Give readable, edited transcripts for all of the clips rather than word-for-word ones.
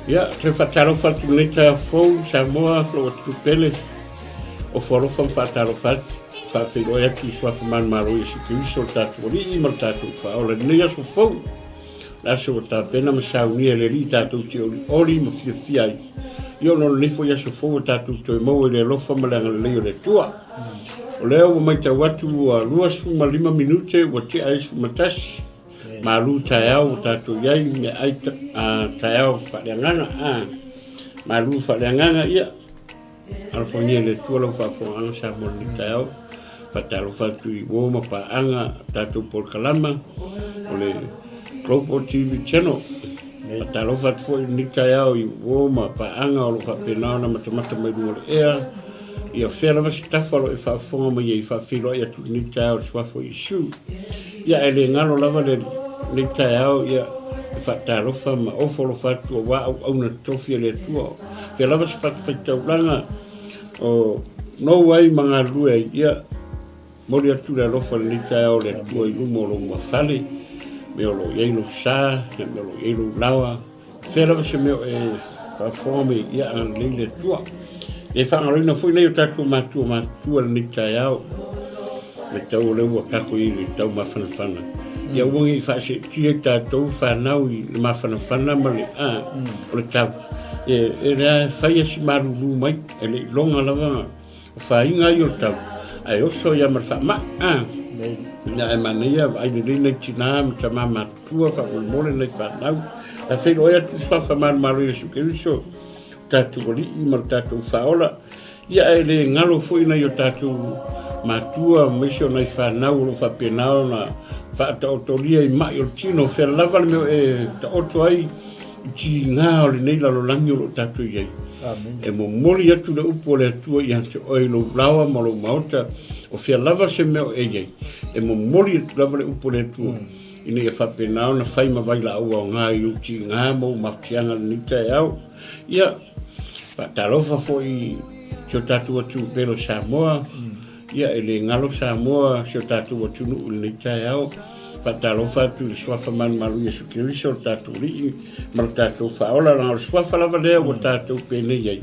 Ia, toe faatalofa atu i lenei taeao fou, Samoa, lou atunuu pele, ofo alofa ma faatalofa atu, faafeiloai atu i Suafa Manumalo Iesu Keriso, le tatou Alii ma le tatou Faaola i lenei aso fou, le aso ua tapena ma saunia e le Alii tatou te olioli ma fiafia ai. Ia ona o lenei foi aso fou ua tatou toe maua i le alofa ma le agalelei o le Atua. O lea ua matau atu ua 25 minute ua tea ai 11, Malu taeao ua tatou i ai meaai taeao faaleagaga a malu faaleagaga ia alofagia e le Atua lau faafofogaaga Samoa i lenei taeao. Faatalofa atu i uo ma paaga tatou polokalama o le Global TV Channel. Faatalofa atu foi i lenei taeao i uo ma paaga o lo o faapena ona matamata mai luga o le ea. Ia fea lava se tafa o lo o e faafofoga mai ai, faafeiloai atu i lenei taeao i le suafa o Iesu. Ia ae le galo lava le lenei taeao, ia e faatalofa ma ofo alofa atu aua auauna totofi a le Atua. Fea lava se fatafaitaulaga o nou ai ma galulue ai, ia momoli atu le alofa i lenei taeao o le Atua i luma o lou mafale, mea o lo o i ai lou sa, mea o lo o i ai lou laoa, Fea lava se mea o e faafofoga mai, ia agalelei le Atua. E faagaloina foi nai o tatou matua matutua lenei taeao. Me tau o lea ua tatou i le tau mafanafana. Ia aua ne i faaseetia i tatou fanau i le mafanafana ma le a o le tau. E, e lea e fai a si malulu mai, e le i loga lava O fāiga ia o le tau, ae oso ai lava ma le faamai. A. Ina ae manaia vaai lelei nai tinā ma tamā matutua faamolemole nai fanau. A feiloai atu suafa malumalu Iesu Keriso, o tatou Alii ma le tatou Faaola. Ia ae le galo foi nai o tatou matua aemaise o nai fanau o lo o faapena ona faataotolia i mai o le tino. Fea lava le mea o e taoto ai i tiga o lenei lalolagi o lo o tatou i ai. E momoli atu le upu a le Atua ia te oe i lou laoa ma lou maota, o fea lava se mea o e i ai, e momoli atu lava le upu a le Atua, ina ia faapena ona fai ma vailaau aoga i ou tiga ma ou mafatiaga i lenei taeao. Ia, faatalofa foi i si o tatou atunuu pele o Samoa, Ia, e le galo Samoa, si o tatou atunuu i lenei taeao. Faatalofa atu i le Suafa Malumalu Iesu Keriso, lo tatou Alii ma lo tatou Faaola, leaga o le Suafa lava lea ua tatou penei ai.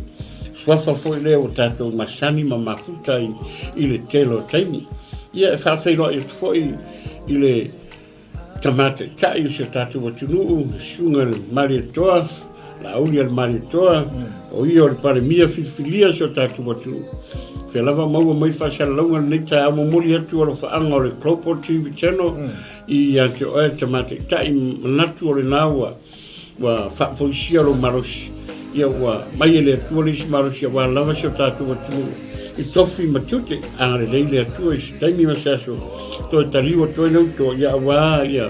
Suafa foi lea ua tatou masani ma mafuta ai i le tele o taimi. Ia, e faafeiloai atu foi i le Tama Taitai o si o tatou atunuu, Susuga i le Malietoa, Laauli a le Malietoa, o ia o le Palemia filifilia o si o tatou atunuu. Fea lava maua mai le faasalalauga lenei taeao momoli atu alofaaga o le Global TV Channel ia te oe Tama Taitai, manatu o lena ua ua faafoisia lou malosi, ia ua mai e le Atua le isi malosi aua lava si o tatou atunuu i tofi ma tiute. Agalelei le Atua i se taimi ma se aso toe taliu atu ai le uto, ia aua ia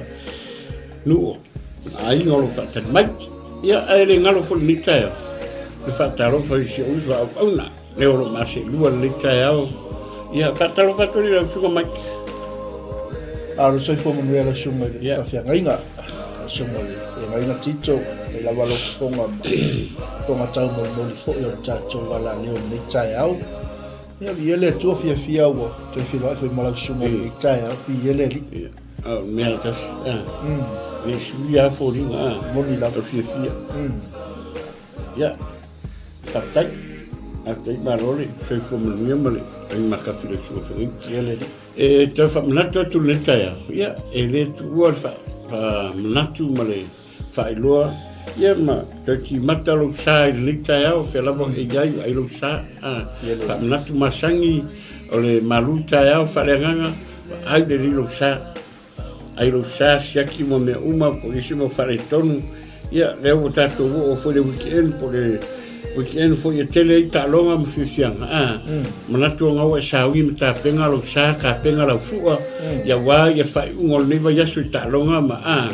nuu ma aiga o lo o faatali mai. Ia ae le galo foi lenei taeao le faatalofa i si ou uso a auauna. Le o lo o maseelua lenei taeao. Ia, faatalofa atu i lau susuga Mike. A o le soifua manuia lau susuga i le faafeagaiga, lau susuga i le feagaiga Tito, e lava lau fofoga ma fofoga taumolimoli foi o le tatou alaleo i lenei taeao. Ia, viia le Atua fiafia ua toe feiloai foi ma lau susuga i lenei taeao, viia le Alii. A o le mea tasi, a, le suia lava foliga, a, Moni lava. O fiafia. Ia, faafetai. Faafetai malo le soifua manuia ma le lagi makafi le sua feagaiga. Ia le alii. E toe faamanatu atu lenei taeao, ia, e le tuua le faamanatu ma le faailoa, ia ma toe timata lou sa i lenei taeao, fea lava e i ai, ai lou sa. A, faamanatu masani o le malu taeao faaleagaga, vaai lelei lou sa. Ai lou sa siaki ma mea uma po o isi mau faaletonu. Ia, lea ua tatou oo foi le weekend po o le weekend foi e tele ai taaloga ma fiafiaga. A, manatu o gaua e saui ma tapena lou sa, tapena lau fua, ia aua ia faaiuga o lenei vaiaso i taaloga ma a,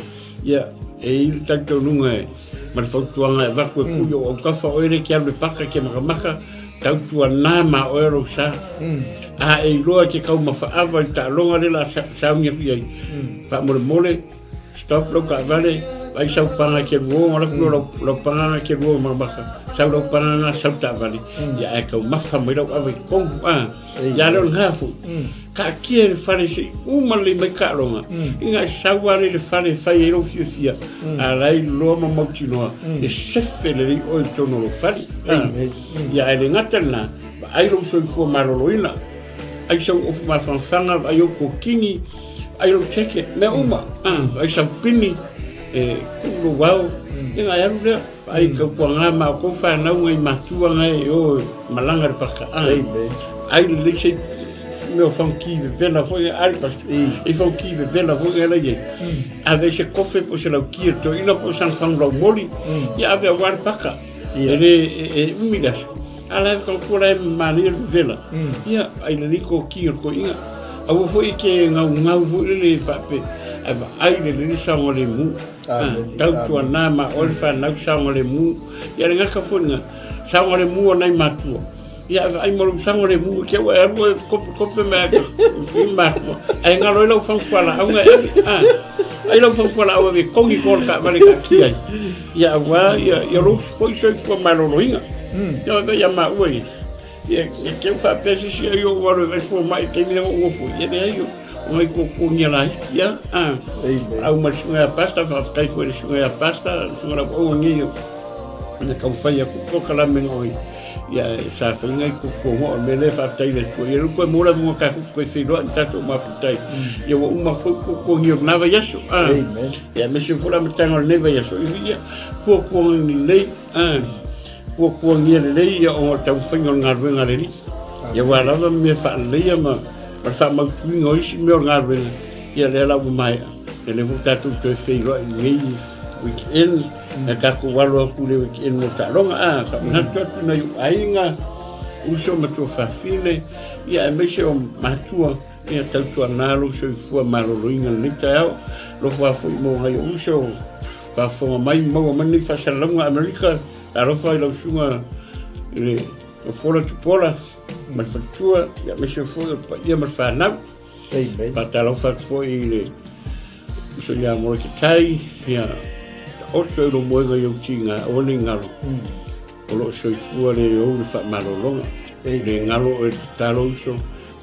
ia, e i ai le talitonuga e, ma le fautuaga e avatu e pui o autafa oe lea e te alu i le paka e te makamaka, Tautuana ma oe lou sa. A e iloa e te taumafa ava i le taaloga lea o le a sauni atu i ai, faamolemole, stop lau taavale, Vaai sau panga ke luo, ala kulo lau lau panga ke luo ma maka. Sau lau panga sau taavale. Ia ae taumafa mai lau ave i totonu a. Ia le o lena foi. Taatia i le fale se i uma lelei mai taaloga, ina e sau lava lea i le fale e fai ai lou fiafia, a la e iloa ma mautinoa e sefe lelei oe i totonu o lou fale. Ia ae le gata i lena, vaai lou soifua maloloina, ai sau ofu mafanafana, vaai ou kokini, vaai lou jacket, mea uma, vaai sau pini, e tuu lou ao, ia ona e alu lea. Ai tautuaga ma outou fanau ngai matua ngai e o e malaga le paka a. Ai lelei se mea o fauki vevela foi ai pastor. E fauki vevela foi ela iai. Ave se kofe po se lauki e toeaina po o sana fagu laumoli. Ia ave aua le paka. E le e umi le aso. A la e tautua la e manaia le vevela. Ia ai lelei koki o le toeaina. Aua foi e te gaugau foi lele faape ae vaai lelei le saogalemu. Tautuana ma oe le fanau saogalemu. Ia le gata foi lena, saogalemu o nai matua. Ia vaai ma lou saogalemu ke ua e alu e kope kope ma e matua. Ae galo ai lau fagu fualaau na e ave. Ai lau fagu fualaau ave kongi ko le taavale taatia ai. Ia aua ia ia lou foi soifua maloloina. Ia vaai ia maua ia. Ia, e keu faapea se isi ai ou alo e fomai i taimi lea ou nofo ia leai o ngai kuakuagia laiti a. Au ma le susuga ia Pastor, faafetai foi i le susuga ia Pastor, le susuga lauaua nei o na taumafai atu polokalame na oi ia sa fai ngai kuakuaga o le mea lea faafetai i le Atua. Ia lea toe maua le avanoa tatou toe feiloai ma tatou mafuta ai. Ia ua uma foi kuakuagia o lena vaiaso. Ia aemaise foi le amataga o lenei vaiaso. Ia kuakuaga lelei. Puapuagia lelei ia ona o le taumafaiga o le galuega a le Alii. Ia aua lava mea faaleleia ma le faamautuina o isi mea o le galuega, ia lea la ua maea. Ia lea foi ua tatou toe feiloai i lenei weekend, ae tatou alo atu i le weekend mo taaloga. A, faamanatu atu i nai ou aiga, uso ma tuafafine, ia aemaise o matua, ia tautuana lou soifua maloloina i lenei taeao. Alofa lava foi mo nai ou uso Faafofoga mai ma maua mai lenei faasalalauga Amerika, talofa i lau susuga i le Fofola Tupuola ma le faletua, aemaise foi o le paia ma le fanau. Amen. Faatalofa atu foi i le uso ia Moloketai, ia taoto e lou moega i ou tiga, aua ne i galo. O lo o soifua le ou le faamalologa. Le galo oe tatalo uso,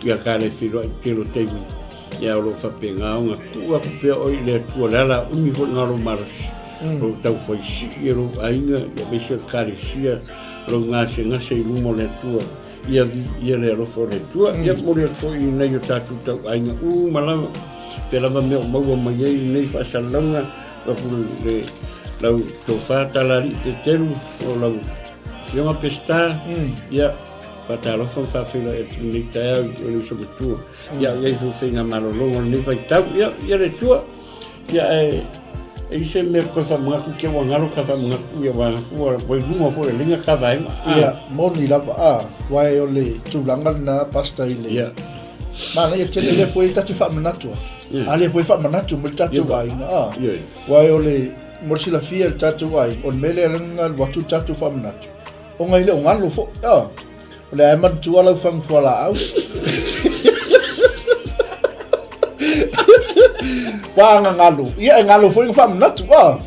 Ia ka le feiloai i tele o taimi, ia o lo o faapena ona tuu atu pea oe i le Atua le ala umi foi lena o lou malosi, lou taufai sii e lou aiga, ia aemaise o le Ekalesia, lou gasegase i luma o le Atua, ia viia le alofa o le Atua. Ia momoli atu foi i nai o tatou tauaiga uma lava, fea lava mea o maua mai ai lenei faasalalauga, atu le lau tofa Talalii Peteru, o lau Afioga Peseta, ia, Faatalofa ma faafeiloai atu i lenei taeao i le uso matua. Ia, i ai foi faigamalologa o lenei vaitau. Ia, ia le Atua. Ia, ae e i se mea koe faamanatu ke ua galo ka faamanatu ia ua ua ua i luga foi o le liga ka vaega. Ia, moni lava, a, aua o le tulaga lena, Pastor, i le, Ia. manaia tele lea foi ta te faamanatu atu. Ia. A lea foi faamanatu mai le tatou Ia. aiga, a. Ia. Aua o le, mo le silafia e le tatou aiga, o le mea lea na alu atu le tatou faamanatu, Ona e le o galo foi. Oh. O lea e manatua lau fagu fualaau. Wa galo. Ia e galo foi na faamanatu. Ah.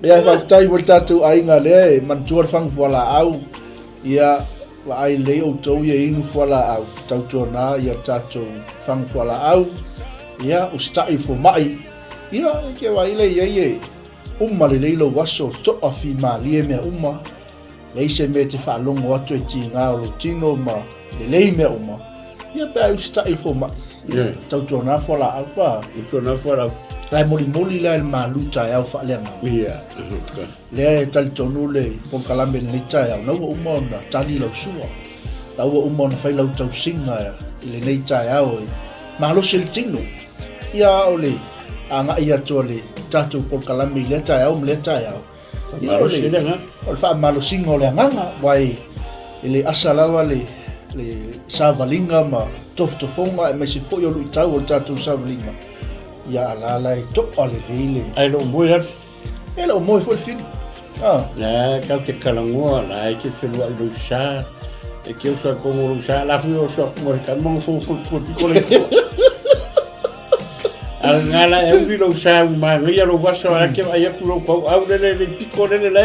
Ia e faafetai foi le tatou aiga lea e manatua le fagu fualaau. Ia vaai lelei outou ia inu fualaau. Tautuana ia tatou fagu fualaau. Ia usitai fomai. Ia e ke vaai lea i ai e uma lelei lou aso toafimalie mea uma. Leai se mea e te faalogo atu e tiga o lou tino ma lelei mea uma, ia pe a e usitai i le fomai, ia tautuana fualaau pa. Tautuana fualaau. La e molimoli la e le malu taeao faaleagaga. Ia. Lea e talitonu le polokalame i lenei taeao, la ua uma ona tali lau sua, la ua uma ona fai lau tausiga i lenei taeao e malosi ai le tino. Ia a o le agai atu a le tatou polokalame i lea taeao ma lea taeao, Faamalosi le agaga. O le faamalosiga o le agaga, aua e le asa lava le, le savaliga ma tofotofoga aemaise foi o luitau o le tatou savaliga. Ia a la la e toa lelei le... Ae le o moe alu. E le o moe foi le fili. Ah. La tau te kalagoa, la e te whenua i lou sa. E ke oso a kongo lou sa, la fui oso a kuma le kalma fo fo pua piko le fua. A o lena la e uli lou sa ua manaia lou aso a ke vaai atu lou pauau lele le piko lele la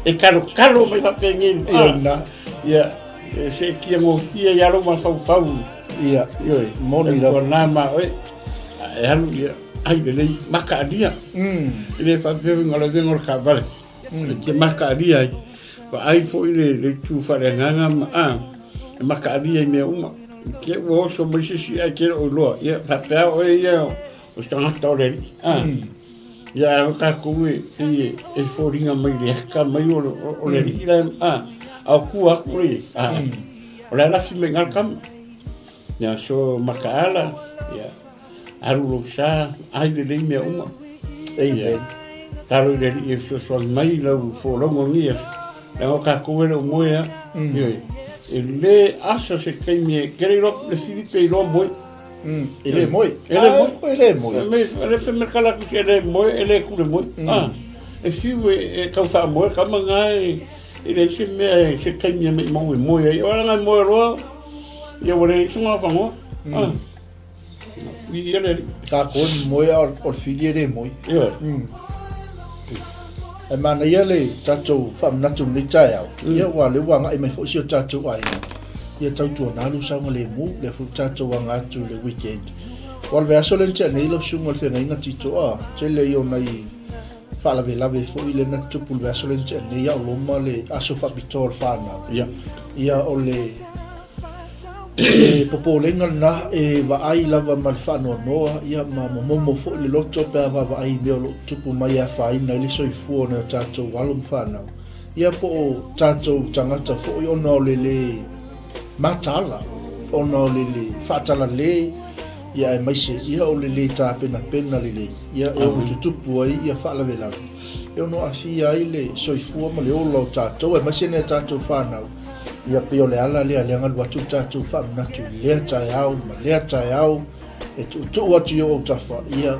e kalokalo mai faapenei. Ia lena. Ia, e seetia gofie ia lou mafaufau. Ia. Ioe. Moni lava. Tautuana ma oe, a e alu ia, ai lelei makaalia. E le faapea foi na o le avega o le taavale. E te makaalia ai. Vaai foi le le itu faaleagaga ma a e makaalia i mea uma. I te ua oso mai se isi ae te le o iloa, ia faapea oe ia o se tagata o le Alii. A ia ae o tatou e pei e foliga mai le aka mai o le Alii la a a o tua atu le a o le a lafi mai i ina le tama. Ia so makaala, ia alu lou sa, ai lelei mea uma. Amen. Talo i le Alii e fesoasoani mai i lau folauga o lenei aso. Leaga o tatou e le o moe lava. Ioe. E le asa se taimi e kele iloa le fili pe iloa moe. E le moe. E le moe. E le moe. Me le te me kala ku e le moe, e le kule moe. Ah. E fiu e tau whaamoe, ka manga e e leai se mea se taimi e maimau e moe ai. O ala ngai moe loa, ia ua leai se gafagoa. Ah. Viia le Alii. Tatou e moe a o le fili e le moe. Ioe. Ae manaia le tatou faamanatu i lenei taeao, ia aua o lea ua agai mai foi si o tatou aiga, ia tautuana lou saogalemu, lea foi ua tatou aga atu i le weekend. Aua o le vaiaso lea na tea nei lau susuga i le feagaiga Tito, a, tele ia o nai faalavelave foi lea na tutupu i le vaiaso lea na tea nei, a o Roma le aso faapitoa o le fanau. Ia. Ia o le Le popolega lena e vaai lava ma le faanoanoa ia ma momomo foi le loto pe a vaavaai i mea o lo o tutupu mai e afaina ai le soifua o nai o tatou alo ma fanau, ia po o tatou tagata foi ona o le lē mataala, ona o le lē faatalale, ia aemaise ia o le lē tapenapena lelei, ia e ono tutupu ai ia faalavelave e ono aafia ai le soifua ma le ola o tatou aemaise nai a tatou fanau. Ia pei o le ala lea lea galu atu le tatou faamanatu i lea taeao ma lea taeao e tuutuu atu i ou autafa. Ia,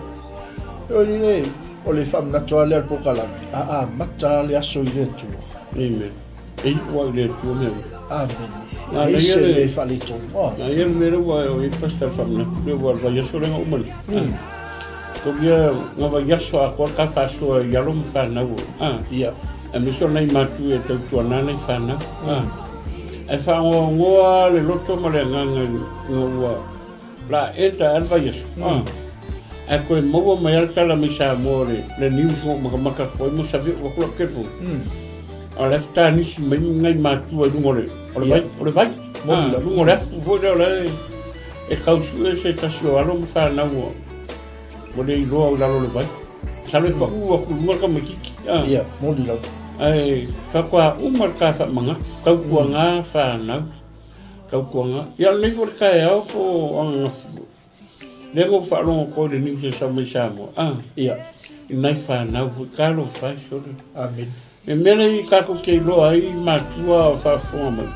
oi e, o le faamanatu lava lea o le polokalame, a amata lava le aso i le Atua. Amen. E iu lava i le Atua mea uma. Amene. E leai se mea e faaletonu. Na ia le mea lea ua i ai Pastor faamanatu lea ua le vaiaso lea na uma nei. Taulia na vaiaso atoa le ta faasoa i alo ma fanau. Ia. Aemaise o nai matua e tautuana nai fanau. Ae faanoanoa le loto ma le agaga ina ua la enda ai le vaiaso. Ae toe maua mai lava le tala mai Samoa le, le news na ou makamaka atu ai mo save'u atu lau telefoni. A o la e fetanisi mai nai matua i luga o le, o le vai, o le vai. Luga o le afu foi lea o la e, e tau sue se tasi o alo ma fanau ua, ua le iloa i lalo o le vai. Masalo e pau atu i luga le tamaititi. Ia, moni lava. Ae faatoa uma le ta faamanatu, tautuaga fanau, tautuaga. Ia o lenei foi le taeao po o ananafi foi. Lea na ou faalogo atu ai i le news e sau mai Samoa, a. Ia. I nai fanau foi, talofa e sole. Amene. Le mea lea tatou te iloa ai matua o faafofoga mai,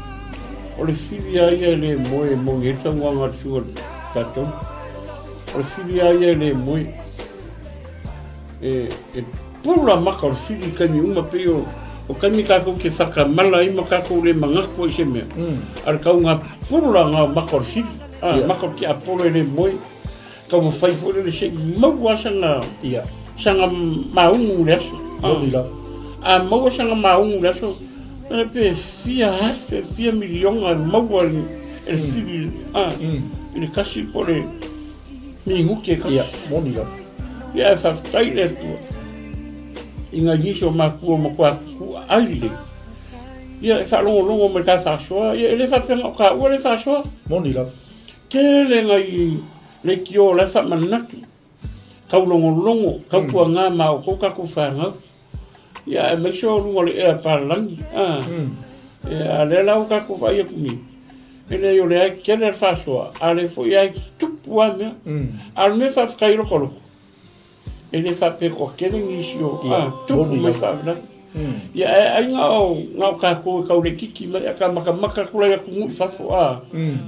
o le fili lava ia e le moe e moni ai le saunoaga a le susuga i le tatou. O le fili lava ia e le moe. E, e pula maka o le fili i taimi uma pei o, o taimi tatou te whakamala ai ma tatou le manatu ai se mea. A le tauga pula ngā maka o le fili. A, yeah. Maka o te apolo e le moe. Taumafai foi lele se i maua sana, yeah. Sana maugu le aso. A maua sana maugu le aso, pe fia afe, fia miliona e maua e le fili, i le kasi po le minuti e kasi. Ia, moni lava. Ia, e faafetai le Atua i ngai nisi o matua o matua ai lelei. Ia, e faalogologo mai ta faasoa, ia, e le faapea na o taua le faasoa. Moni lava. Tele ngai leitio o la e faamanatu, taulogologo, tautuaga ma outou tatou fanau. Ia, aemaise o luga o le ea papalagi. A, a lea la ua tatou vaai atu nei, e leai o lea e tele le faasoa, a o lea foi e tupu lava mea. A o le mea faafetai i loko loto, e le faapea toatele nisi o tupu mai faalavelave. Ia, ae ai na o, na o tatou e tau laitiiti mai, a ta matamata atu la i atunuu i fafo, a,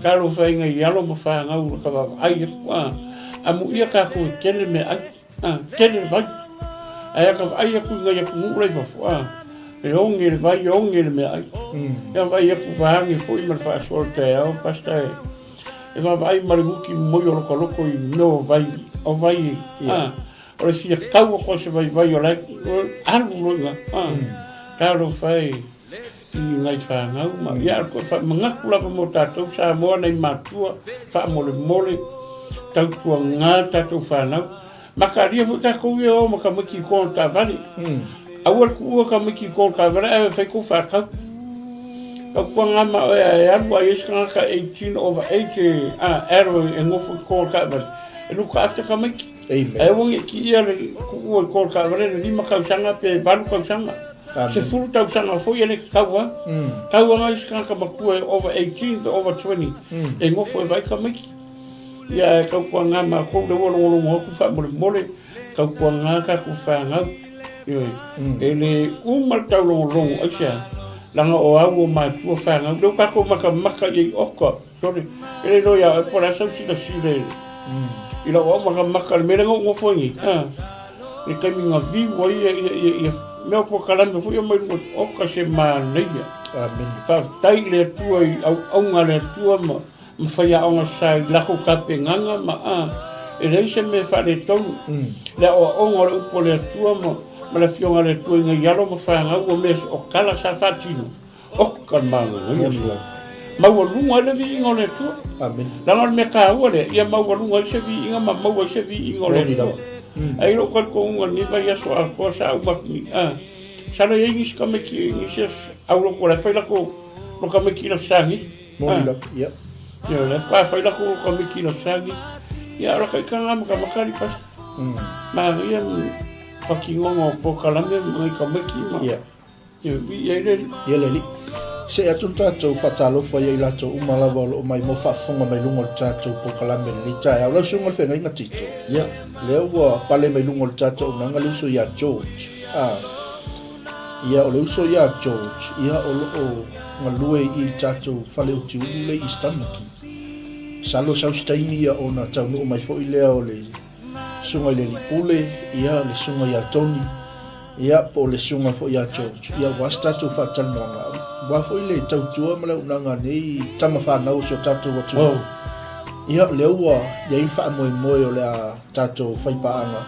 talofa e nai alo ma fanau i lata vaavaai atu, a, amuia tatou e tele meaai, a, tele le vai. Ae a ta vaai atu i nai atunuu la i fafo, a, e oge le vai, e oge le meaai. Ia vaai atu vaeane foi ma le faasoa o le taeao, Pastor, e vaavaai ma le guti moi o lota loto i mea o vai. o vai, a, o le fia tau atu o se vaivai o la e alu loa i ina, a, talofa e i nai fanau ma, ia, o le faamanatu lava mo tatou Samoa nai matua, faamolemole, tautuana tatou fanau. Makalia foi tatou ia o ma tamaiti i kona taavale. Aua le tuua tamaiti i kona taavale ae fai tou faatau. Tautuana ma oe a e alu a i ai se tagata 18 over age e a arrow e nofo i kona taavale, e look after tamaiti. Ae aua ne i tiia le tuua i kona taavale le 5 tausaga pe 8 tausaga. 10 tausaga foi e le tatau lava. Tau lava isi tagata matua e over 18 pe over 20 e nofo e vaai tamaiti. Ia e tautuaga matou lea ua logologo atu faamolemole tautuaga tatou fanau. Ioe. E le uma le taulogologo aisea? Leaga o au o matua fanau lea ua tatou matamata i ai oka sole e le iloa ia oe po o le a sau silasila i lau au matamata i le mea lea na ou nofo ai nei. A le taimi na viu ai ia ia ia ia mea o polokalame foi ia mai luga oka se manaia. Amene. Faafetai i le Atua i auauna a le Atua ma ma faiaoga sa i lako tapenaga ma a e leai se mea e faaletonu. Le aoaoga o le upu a le Atua ma ma le afioga a le Atua ina i alo ma fanau ua mea o tala sa faatino, oka le manaia Moni lava. Maualuga ai le viiga o le Atua. Amene. Leaga o le mea taua lea, ia maualuga ai se viiga ma maua ai se viiga o le Moni Atua. lava. Ae i lou talitonuga i lenei vaiaso atoa sa uma atu nei, a, masalo e i ai nisi tamaiti, nisi aulotu o la e fai latou tamaiti i Lasani. Moni lava, ia. Ia, o lea faatoa fai latou tamaiti i Lasani. Ia, o la taitaga matamata li pasi. Manaia patinoga o polokalame ma nai tamaiti ma. Ia. Ia, i ai le alii. Ia le alii. See atu le tatou faatalofa ia i latou uma lava o lo o maimoa faafofoga mai luga o le tatou polokalame i lenei taeao. Lau Susuga i le Feagaiga Tito. Ia. Lea ua pale mai luga o le tatou auaunaga le uso ia George. Ah. Ia, o le uso ia George, ia o lo o galue i le tatou fale utiulu lea i East Tamaki. Masalo sau se taimi ia ona taunuu mai foi lea o le susuga i le alii pule, ia le susuga ia Tony, ia po o le susuga foi ia George, ia aua se tatou faatalanoaga, aua foi le tautua ma le auaunaga a nei tama fanau o si o tatou atunuu. Ia, lea ua i ai le faamoemoe o le a tatou faipaaga,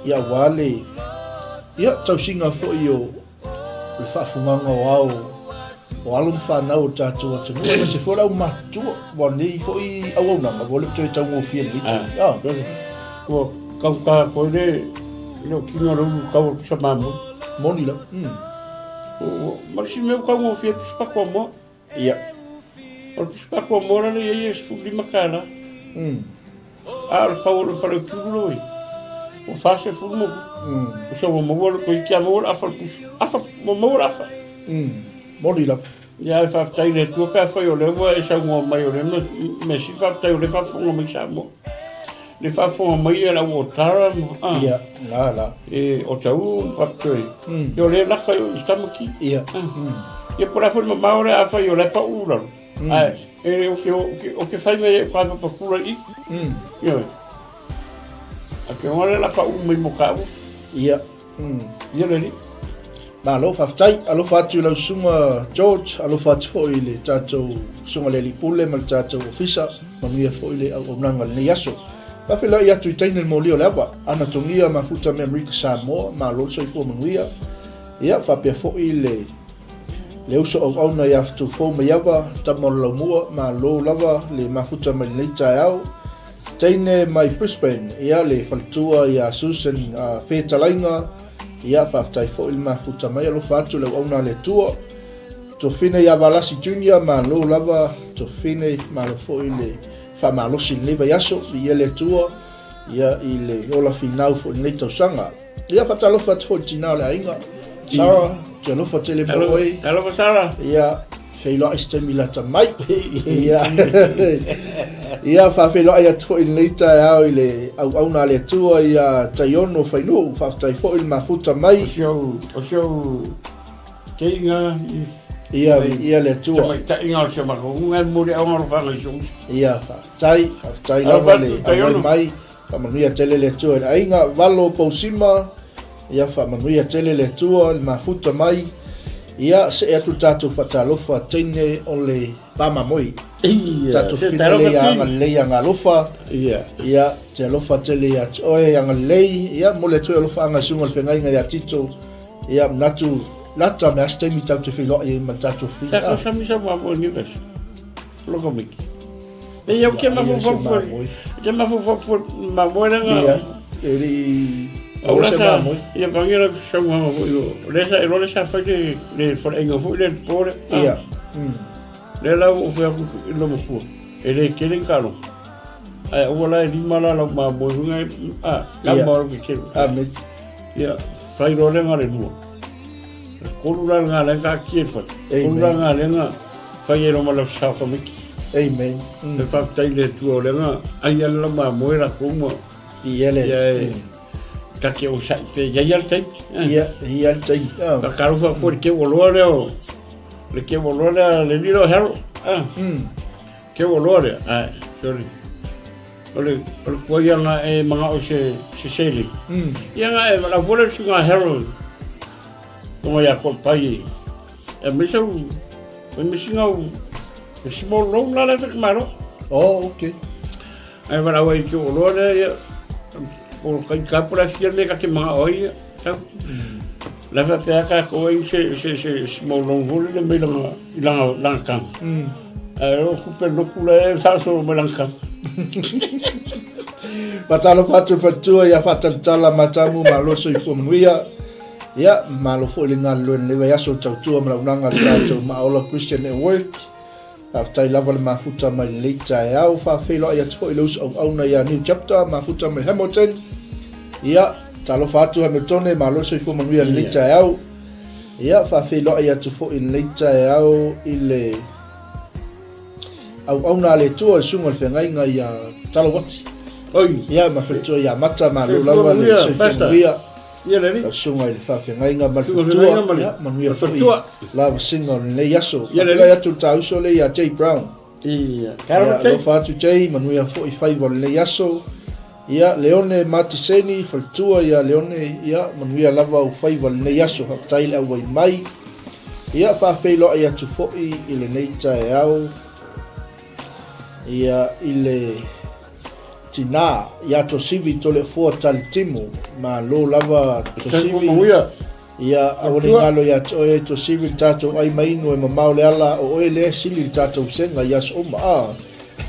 ia aua le Ia, tausiga foi o le faafugaga o ao o alo ma fanau o le tatou atunuu, aemaise foi o le aumatutua, aua o lenei foi auaunaga ua le o toe taugofie i lenei taimi. Ah, ua taugata foi le le okina o le ulu tau o le pusa mamoe. Moni lava. Ma le isi mea ua taugofie le pusa pakoamoa. Ia. O le pusa pakoamoa la e i ai e $15. A o le tau o le fale utiulu lou e, ua 40 ma ua sau ua maua le toeitiiti a maua le afa o le pusa. Afa, ua maua le afa. Moni lava. Ia ae faafetai i le Atua pe afai o lea ua e saunoa mai o lea mea sili faafetai o lea e faafofoga mai Samoa. Le faafofoga mai e lau Otara ma a. Ia, la la. E o tau ma papitoe. Ia o lea e laka i o i Stamaki. Ia. Ia po o le a foi le mamao lea afai o la e pau i lalo. Ae, e, o ke, o ke, o ke fai mai e ka papapula i. Ioe. A ke ngole la pa u mai mo ka u. Ia. Ia le li. Malo, faafetai. Alofa atu i lau susuga George, alofa atu foi i le tatou susuga le alii pule ma le tatou ofisa. Manuia foi le auaunaga i lenei aso. Faafeiloai atu i teine le moli o le ava, Ana Togia Mafuta me Amerika Samoa, malo le soifua manuia. Ia, faapea foi le Le uso auauna ia Fetufou Maiava, tama o le Laumua, malo lava le mafuta mai lenei taeao. Teine mai Brisbane, ia le faletua ia Susan uh, Fetalaiga, ia faafetai foi le mafuta mai, alofa atu le auauna a le Atua. Tofine ia Valasi Junior, malo lava, Tofine, malo foi le faamalosi i lenei vaiaso, viia le Atua, ia i le ola finau foi i lenei tausaga. Ia faatalofa atu foi i le tina o le aiga. Sarah, te alofa tele mo oe. Alofa Sarah. Ia, feiloai se taimi lata mai. Ia, ia faafeiloai atu foi i lenei taeao i le auauna a le Atua ia Taiono Fainuu. Faafetai foi le mafuta mai. O si au, o si au keiga i Ia, ia le Atua. Tamaitaiga o si o matou nuu, e momoli auga alofaga i si ou uso. Ia, faafetai, faafetai lava le auai mai. Faamanuia tele le Atua i le aiga. Valo Pousima, ia faamanuia tele le Atua i le mafuta mai. Ia, see atu le tatou faatalofa teine o le pāmamoi. Ia, Tatou se fina talofa lei a tini. agalelei agalofa. Ia. Ia, te alofa tele ia te oe agalelei. Ia, momoli atu ai alofaaga i susuga i le feagaiga ia Tito. Ia, manatu lata me a se taimi tatou te feiloai ai ma le tatou Sa fina. ka sami sa mamoe ni vesi. Loko miki. E ia ke mafaufau foi. Ke mafaufau foi mamoe lenga. Ia, e le i Au se sa, mamoe. ia vangi la saunga foi o. Le sa e lole sa fai le le faleaiga foi le po le. Ia. Le la o fai aku i lo mapua. E le kele kalo. Ai aua la e lima la lau mamoe hunga e a ka Ia. ma ke kele. Amen. Ia, fai loa lenga le lua. Kolu la nga lenga ki e fai. Kolu la Amen. nga lenga fai e roma lau sao ka miki. Amen. E whaftai le tua o lenga, ai ana la mamoe la kouma. Ia le. Ia e, ka ke o sai pe ia ia le taimi. Ia, ia le taimi. Ah. Ka karufa fo le ke o loa lea o, le ke o loa lea le lilo hero. Ke o loa lea, ai, sorry. O le, o le kua ia nga e manga o se, se sele. Ia nga e lau fole sunga hero. Tonga ia ko pai. E me sau, e me singa u, e small loan la le fek maro. Oh, okay. Ai wala wai ki o loa lea ia, o kai ka pula fia me ka ke manga o ia. Sau. La fa pe ka ko ai se se se small loan hole le me langa i langa langa kang. Ai o ku pe loku la e sa so me langa kang. Faatalofa atu le faletua ia faatalatala matamu malo soifua manuia. Ia, malo foi le galulue i lenei vaiaso i tautua ma launaga a le tatou Maaola Christian Network. Faafetai lava le mafuta mai lenei taeao. Faafeiloai atu foi i le uso auauna ia New Chapter, mafuta mai Hamilton. Ia, talofa atu Hamiltone, malo soifua manuia i lenei taeao. Ia, faafeiloai atu foi i lenei taeao i le auauna a le Atua i susuga i le feagaiga ia Talawati. Oi. Ia, ma faletua ia Mata, malo Soifua lava le manuia, soifua Pastor. manuia. Ia le Lau susuga i le faafeagaiga ma le Susuga faletua. feagaiga ma le Ia, manuia foi faletua. lavasiga o lenei aso. Ia le Faafegai atu le tauso lea ia Jay Brown. Ia. Ia, Carol Jay. alofa atu Jay, manuia foi faiva o lenei aso. Ia, Leone Matiseni, faletua ia Leone, ia, manuia lava au faiva o lenei aso. Faafetai le auai mai. Ia, faafeiloai atu foi i lenei taeao. Ia, i le tinā, ia Tosivi Toleafoa Talitimu, malo lava Tosivi. Ia, aua ne i galo ia te oe Tosivi le tatou ai mainu e mamao le ala, o oe lea e sili le tatou sega i aso uma, a.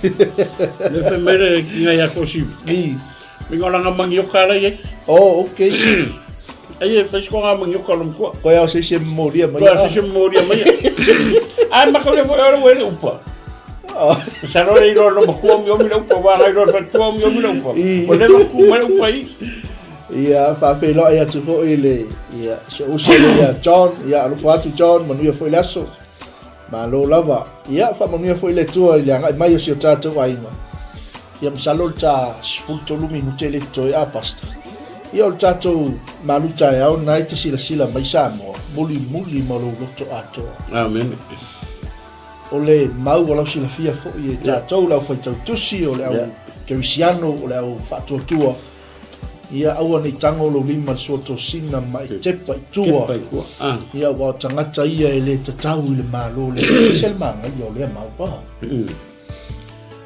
Le fai mai le kinga ia Tosivi. I. Mi ngā langa mangioka ala i ai. Oh, okay. Ai e fai siko ngā mangioka lo mkua. Koe au se isi e momoria mai. Koe au se isi e momoria mai. Ai maka le foi ora uele upa. Sa rore i roa no makua omi omi le upa, wā ngai roa whatua omi omi le upa. O le maku mai upa i. Ia, faafeiloai atu foi le, ia, se uso le ia John, ia, alofa atu John, manuia foi le aso. Malo lava. Ia, faamanuia foi le Atua i le agai mai o si o tatou aiga. Ia, masalo le ta 13 minute le totoe a Pastor. Ia, o le tatou malu taeao lena e te silasila mai Samoa, mulimuli ma lou loto atoa. Amen. O le mau o lau silafia foi e tatou, le au faitau tusi, o le au kerisiano, o le au faatuatua. Ia aua nei tango lou lima i le suatosina ma e tepa i tua. Tepa i tua. Ah. Ia aua o tagata ia e le tatau i le Malo lea. E ese le manaia o lea mau. Ah.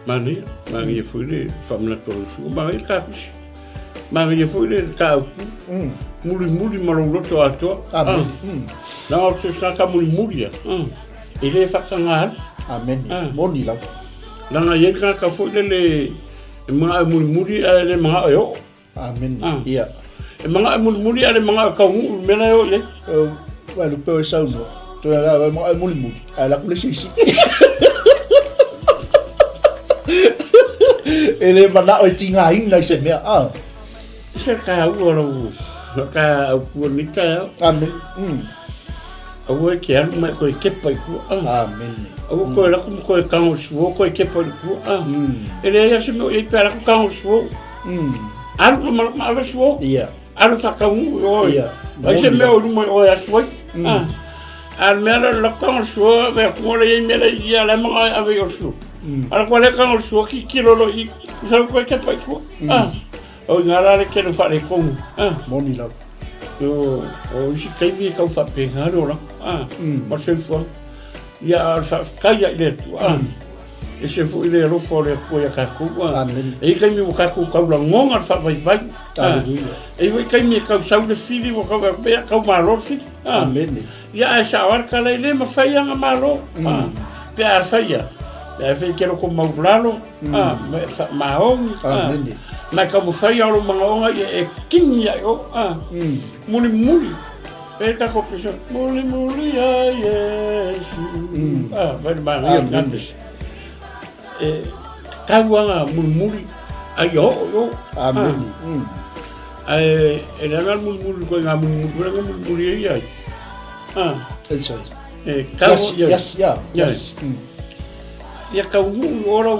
Manaia, manaia foi le faamanatu o lau susuga, manaia le tapusi. Manaia foi le taupu. Mulimuli ma lou loto atoa. Amen. Ah. Leaga o se tagata mulimuli ia. Ah. E le faataga alu. Amen. Ah. Moni lava. Leaga e i ai le tagata foi lele E manao e mulimuli ae le manao e oo. Amen. Ah. Ia. E manao e mulimuli ae le manao e kaunuu i le mea la e oo i ai. Vai lupe o e saunoa. Toe la vai manao e mulimuli ae laku le sisi. E le manao e tigaina i se mea. Ah. Se taua lau ka au pua ni taeao. Amen. Aua e ke alu mai koe kepa i tua. Ah. Amen. Aua koe lako ma koe kago suo koe kepa i tua. Ah. E leai a se mea o i ai pe a lako kago suo. Alu ma ma ave suo. Ia. Alu whakaungu i oe. Ia. Ai se mea o luma i oe asu ai. Ah. A le mea lea o le lako kago suo, ave atu ngora i ai mea lea i ia le manga e ave i o suo. Ala koe le kago suo ki kilo lo i, i sa koe kepa i tua. Ah. O i ngā rā le kele wharekonu. Ah. Moni lava. O isi taimi e tau faapena le olaga, a, ma le soifuaga. Ia, a o le faafetai lava i le Atua, a, ese foi le alofa o le Atua ia tatou, a. Amene. E i ai taimi ua tatou tau lagona le faavaivai, a. Aleluia. E i ai foi taimi e tau sau le fili ua tau faapea, tau malo le fili, a. Amene. Ia, ae sao lava le tala, e le mafai lava ona malo, a. Pe a fai lava, pe a fai e te loto maualalo, a, ma e faamaoni, a. Amene. Ma e taumafai lava o lou manaoga ia e kini ia i o, a. Mulimuli, e tatou pisa, mulimuli a Iesu. A, vai le manaia o lena pisa. E tatau lava ona mulimuli a ia oo i o. Amene. Ae e leaga le mulimuli koe ngā mulimuli koe nga mulimuli e ia ai. A. It's a E tau Yes, yes, yeah, yes. Ia taunuu i o lau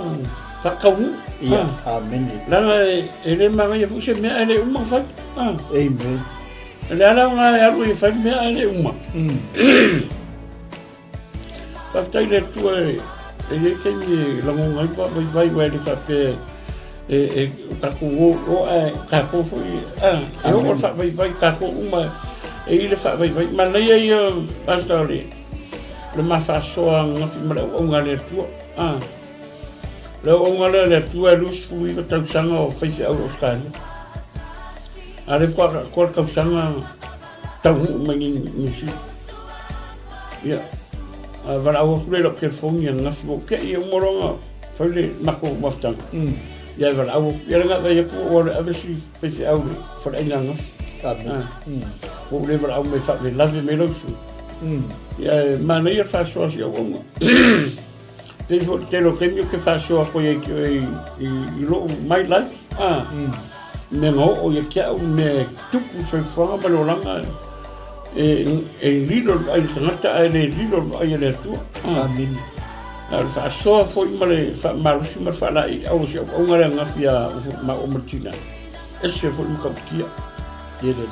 faataunuu. Ia, amene. Leaga e le manaia foi se mea ae le uma ona fai. Amen. O le ala lena e alu ai e fai le mea ae le uma. Faafetai i le Atua e i ai taimi e lagona ai le faavaivai aua e le faapea e o tatou o o ae tatou foi e oo le faavaivai tatou uma e i ai le faavaivai. Manaia ia Pastor o le le ma faasoa ananafi ma le auauna a le Atua. Ah. Le auauna lea a le Atua e 29 tausaga o faifeau i Ausetalia. A lea faatoa atoa le tausaga taunuu mai nei Niu Sila. Ia, a valaau atu lea i lau telefoni ananafi ua ou te i uma loa ona fai le matou mafutaga. Ia e valaau atu, ia le na vaai atu ua alu e ave si faifeau i le faleaiga ananafi. Amen. Ua ou le valaau mai e faalavelave mai lau susuga. Ia e manaia le faasoa a si auauna. Pei foi o le tele o taimi ou te faasoa atu ai i lou my life, mea na oo ia te au, mea e tupu i le soifuaga ma le olaga, e lilo le vaai a le tagata ae le lilo le vaai a le Atua. Amene. A o le faasoa foi ma le faamalosi ma le faalaeiau o si auauna lea ananafi ia maua ma le tina, ese foi le matautia.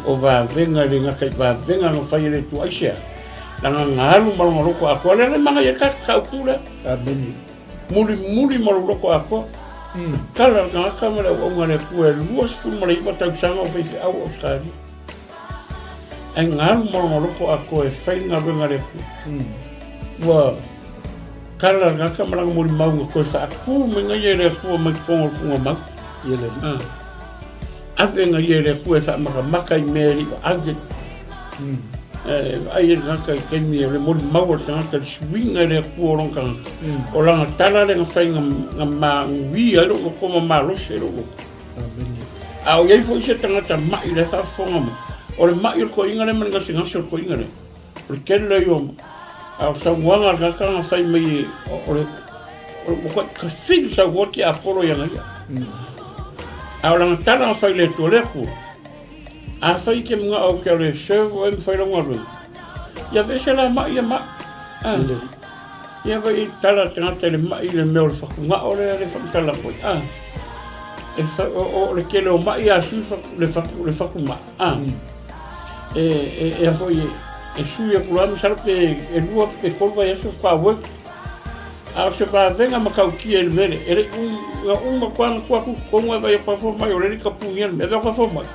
O vavega e le gata i vavega na fai e le Atua aisea? Leaga na alu ma lona loto atoa lea le manaia ta taupu lea. Amene. Mulimuli ma lou loto atoa. Tala le tagata ma le auauna a le Atua e 29 tausaga o faifeau o Ausetalia. Ae na alu ma lona loto atoa e fai le galuega a le Atua. Ua tala le tagata ma lana molimau na toe faatu mai na ia e le Atua mai totonu o le tuugamau. Ave na ia e le Atua e faamatamata i mea e le i vaai ai. E vaai ai le tagata i taimi o le molimau a le tagata i le suiga e le Atua o lona tagata. O lana tala lea na fai na manuia ai lou loto ma malosi ai lou loto. A o i ai foi se tagata ma'i la e faafofoga mai, o le ma'i o le toeaina lea ma le gasegase o le toeaina lea, o le tele lea o a o saunoaga a le tagata na fai mai o le ua tafili saunoa le tiapolo ia ia. A o lana tala na fai i le Atua, le Atua, afai e te manao ou te alu e serve oe ma fai lau galuega, ia aveese la ma'i ia ma'i. Ia vai i tala le tagata i le ma'i i le mea o le fatugao lea le whakatala koe. Ah. E fa, o, o le tele o ma'i a sui le fatu, le fatuma'i. Ah. E, e, e a foi, e, e sui aku loa masalo pe e lua pe tolu vaiaso faatoa work. A o se vavega matautia i le mea lea, e le i na uma atu lava ona tuu atu i totonu ae vaai atu lava fomai o lea e le i tapunia le mea. Vaai atu lava fomai,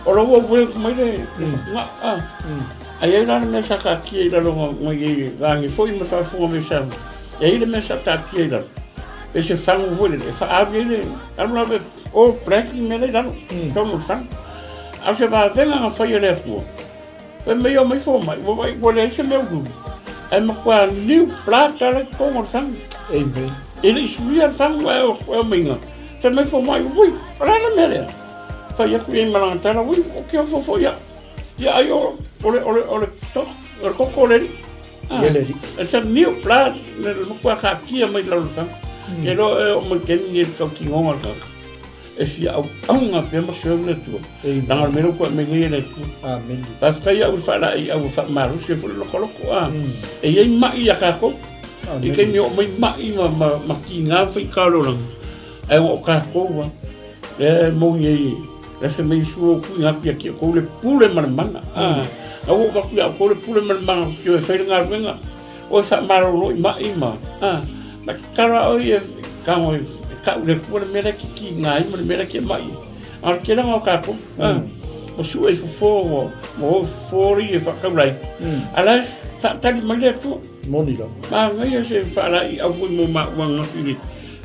o la ua work mai le fatugao. Ah. Ae i ai la le mea sa taatia i lalo na i ai vaeane foi ma faafofoga mai Samoa. E i ai le mea sa taatia i lalo, e se fagu foi lele e faaalu ai le alu lava e all black le mea la i lalo, totonu o le fagu. A o se vavega na fai e le Atua, fai mai omai fomai, ua vaai ua leai se mea uliuli, ae matua new blood la i totonu o le fagu. Amen. E le i suia le fagu ae omaiga, fai mai fomai, ui, o le a le mea lea? Fai atu i ai ma lana tala, ui, ou te ofo foi au. Ia ai o o le o le o le to o le koko o le alii. Ah, Ia le alii. It's a new blood, le matua taatia mai lalo le fagu. Ke loa e oo mai taimi nei i le tautinoga o le tagata. E fia auauna pea ma serve le Atua. Leaga o le mea lea ua toe aumai nei e le Atua. Amene. Faafetai au i le faalaeiau ua faamalosi ai foi le lokoloko. Ah, e i ai mai ia tatou. I taimi e oo mai mai ma, ma, ma tiga ma faigata o le olaga. Ae ua o tatou lava, lea e moni ai, lea fai mai Iesu, ua tuuina atu ia te outou le pule ma le mana. A, a ua ou avatu ia outou le pule ma le mana ou te o e fai le galuega, o e faamalolo i mai ma, a, ma tatalo lava oe ia e tago e tau i le Atua le mea la e te tiga ai ma le mea la e te mai ai. A o le tele lena o tatou, a, ua sue i fofo ua. Ma fofo e faataulai. A la e faatali mai le Atua. Moni lava. Manaia se faalaeiau foi mo maua ananafi i le